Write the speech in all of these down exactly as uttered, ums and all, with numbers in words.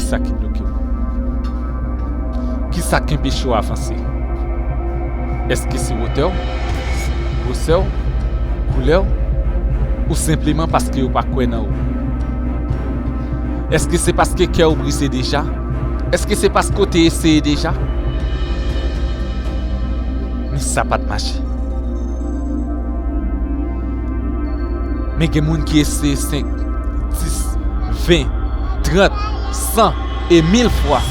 Sa ki bloke w? Kisa k enpeche w avanse? Èske se wotè w, gwosè w, koulè w, ou senpleman paske yo pa kwè nan ou? Èske se paske kè w brize deja? Èske se paske w te eseye deja? Men sa pa t mache. Men gen moun ki eseye senk, dis, ven, trant, san e mil fwa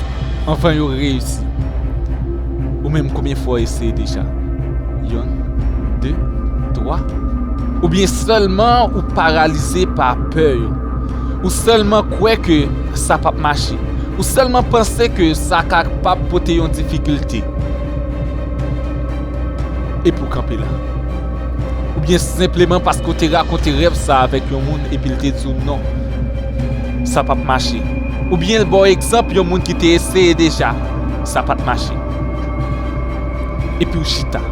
anvan yo reyisi. Ou menm, konbyen fwa w eseye deja? Yonn, de, twa. Oubyen sèlman ou paralize pa pè yo. Ou sèlman kwè ke sa p ap mache. Ou sèlman panse ke sa kapab pote yon difikilte. Epi w kanpe la. Oubyen senpleman paske w te rakonte rèv sa avèk yon moun epi l te di w non, sa p ap mache. Oubyen l ba w egzanp yon moun ki te eseye deja, sa pa t mache. Epi w chita.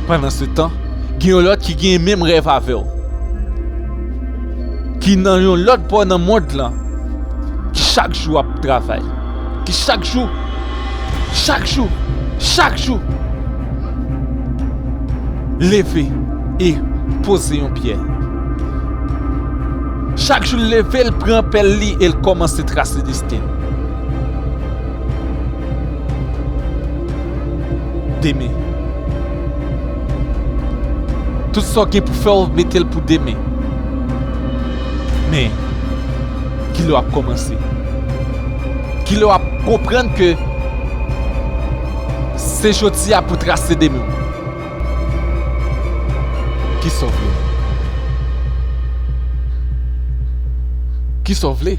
Pandansetan, gen yon lòt ki gen menm rèv avè w, ki nan yon lòt bò nan mond lan, ki chak jou ap travay, ki chak jou, chak jou, chak jou, leve e poze yon pyè. Chak jou l leve, l pran pèl li e l kòmanse trase desten l. Demen. Tout sa w gen pou fè, w mete l pou demen. Men, kilè w ap kòmanse? Kilè w ap konprann ke se jodi a pou trase demen w? Kisa w vle? Kisa w vle?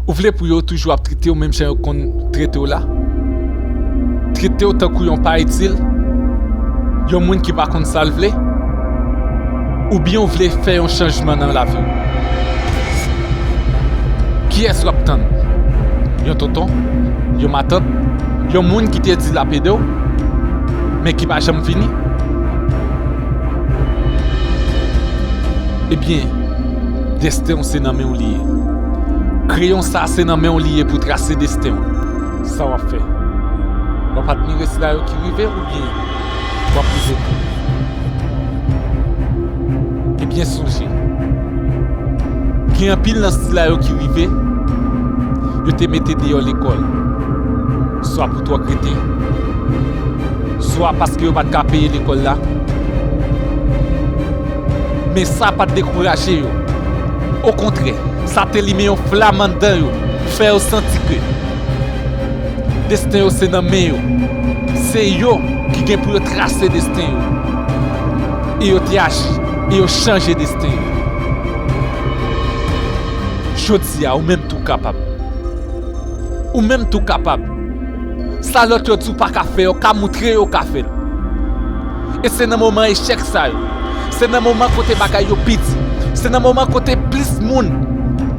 Ou vle pou yo toujou ap trete w menm jan yo konn trete w la? Trete w tankou yon pa itil? Yon moun ki pa konn sa l vle? Oubyen w vle fè yon chanjman nan lavi w? Kiyès w ap tann? Yon tonton? Yon matant? Yon moun ki te di l ap ede w, men ki pa janm vini? Ebyen, desten w se nan men w li ye. Kreyon sa se nan men w li ye pou trase desten w. Sa w ap fè? W ap admire sila yo ki rive oubyen w ap rive tou? Ebyen sonje, gen anpil nan sila yo ki rive, yo te mete deyò lekòl, swa pou twò krete, swa paske yo pa t ka peye lekòl la. Men sa pa t dekouraje yo. Okontrè, sa te limen yon flam anndan yo, fè yo santi ke desten yo se nan men yo. Se yo ki gen pou yo trase desten yo. E yo te aji, e yo chanje desten yo. Jodi a, ou menm tou kapab. Ou menm tou kapab. Sa lòt yo di w pa ka fè, yo ka moutre yo ka fè l. E se nan moman echèk sa yo, se nan moman kote bagay yo pi di, se nan moman kote plis moun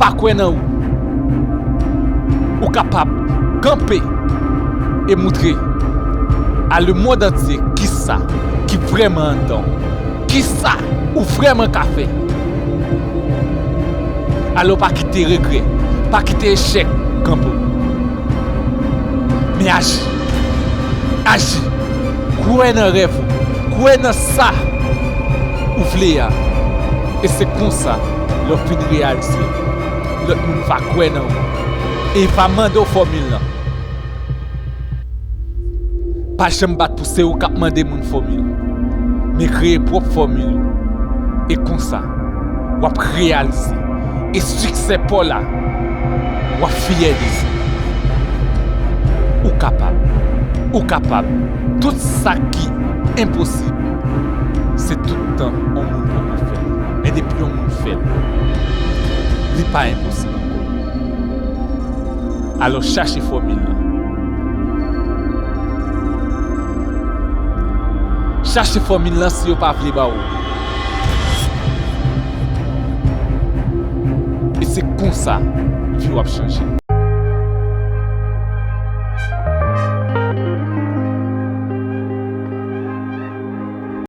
pa kwè nan ou, ou kapab kanpe e moutre a lemonn antye kisa ki vrèman anndan w, kisa ou vrèman ka fè. Alò, pa kite regrè, pa kite echèk kanpe w. Men aji. Aji. Kwè nan rèv ou. Kwè nan sa ou vle a. E se konsa, lè w fin reyalize, lòt moun va kwè nan ou. E va mande w fòmil lan. Pa janm bat pou se ou k ap mande moun fòmil. Men kreye pwòp fòmil ou. E konsa, w ap reyalize. E siksè pa w la, w ap fyè de li. Ou kapab. Ou kapab. Tout sa ki enposib, se tout tan yon moun poko fè l. Men depi yon moun fè l, li pa enposib ankò. Alò, chache fòmil lan. Chache fòmil lan si yo pa vle ba ou. E se konsa vi w ap chanje.